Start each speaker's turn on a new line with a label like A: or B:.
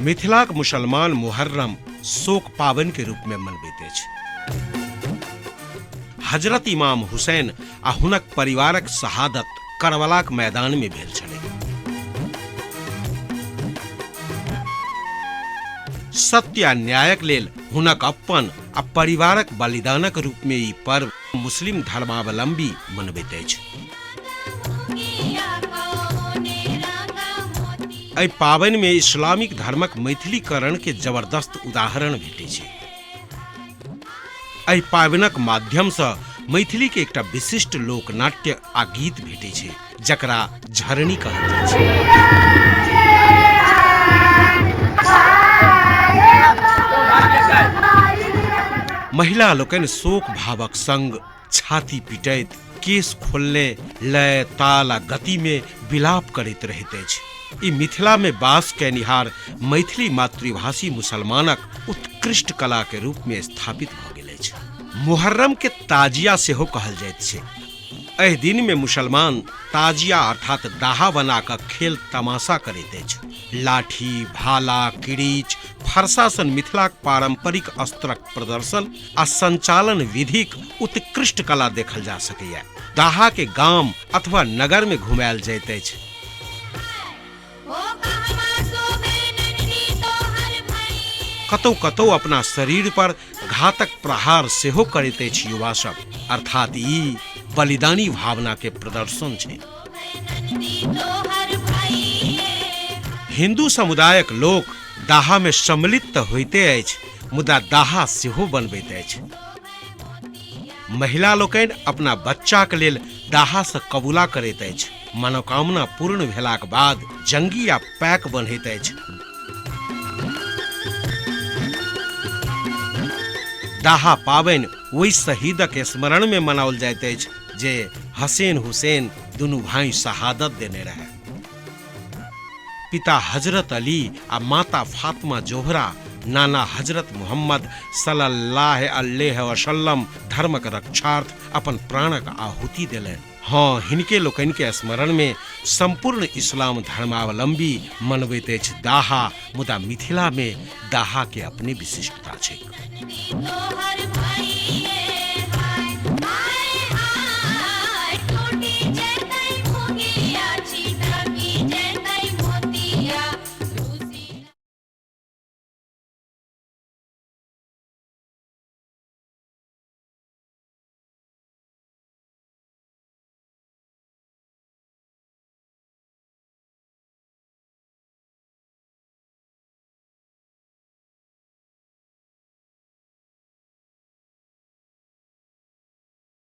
A: मिथिलाक मुसलमान मुहर्रम शोक पाबनि के रूप में मनबैत अछि। हजरत इमाम हुसैन आ हुनक परिवारक शहादत करबलाक मैदान में भेल छलै। सत्य आ न्यायक लेल हुनक अपन आ परिवारक बलिदानक रूप में ई पर्व मुस्लिम धर्मावलंबी मनबैत अछि। एहि पाबनि में इस्लामिक धर्मक मैथिलीकरण के जबरदस्त उदाहरण भेटै छै। एहि पाबनिक माध्यम सँ मैथिली के एकटा विशिष्ट लोकनाट्य आ गीत भेटै छै, जकरा झरनी कहल जाइ छै। महिला लोकनि शोक भावक संग छाती पिटैत, केश खोलने लय, ताल आ गति में विलाप करैत रहैत अछि। ई मिथिला में वास कयनिहार मैथिली मातृभाषी मुसलमानक उत्कृष्ट कला के रूप में स्थापित भऽ गेल अछि। मुहर्रम के ताजिया सेहो कहल जाइत छै। एहि दिन में मुसलमान ताजिया अर्थात दाहा बना कऽ खेल तमाशा करैत अछि। लाठी, भाला, किरीच, फरसा सन मिथिलाक पारंपरिक अस्त्रक प्रदर्शन आ संचालन विधिक उत्कृष्ट कला देखल जा सकैए। दाहा के गाम अथवा नगर में घुमायल जाइत अछि। कतौ कतौ अपना शरीर पर घातक प्रहार सेहो करैत अछि युवा सब, अर्थात ई बलिदानी भावना के प्रदर्शन छै। हिंदू समुदायक लोक दाहा में सम्मिलित तऽ होइते अछि, मुदा दाहा सेहो बनबैत अछि। महिला लोकनि अपना बच्चाक लेल दाहासँ कबूला करैत अछि। मनोकामना पूर्ण भेलाक बाद जंगी आ पैक बन्हैत अछि। दाहा पाबनि ओहि शहीदक स्मरण में मनाओल जाइत अछि जे हसेन हुसैन दुनू भाई शहादत देने रहे। पिता हजरत अली आ माता फातिमा जोहरा नाना हजरत मोहम्मद सल्लल्लाह अलैहि वसल्लम धर्मक रक्षार्थ अपन प्राणक आहुति देलनि। हाँ, हिनके लोकनि के स्मरण में संपूर्ण इस्लाम धर्मावलंबी मनबैत अछि दाहा, मुदा मिथिला में दाहा के अपने विशिष्टता छैक।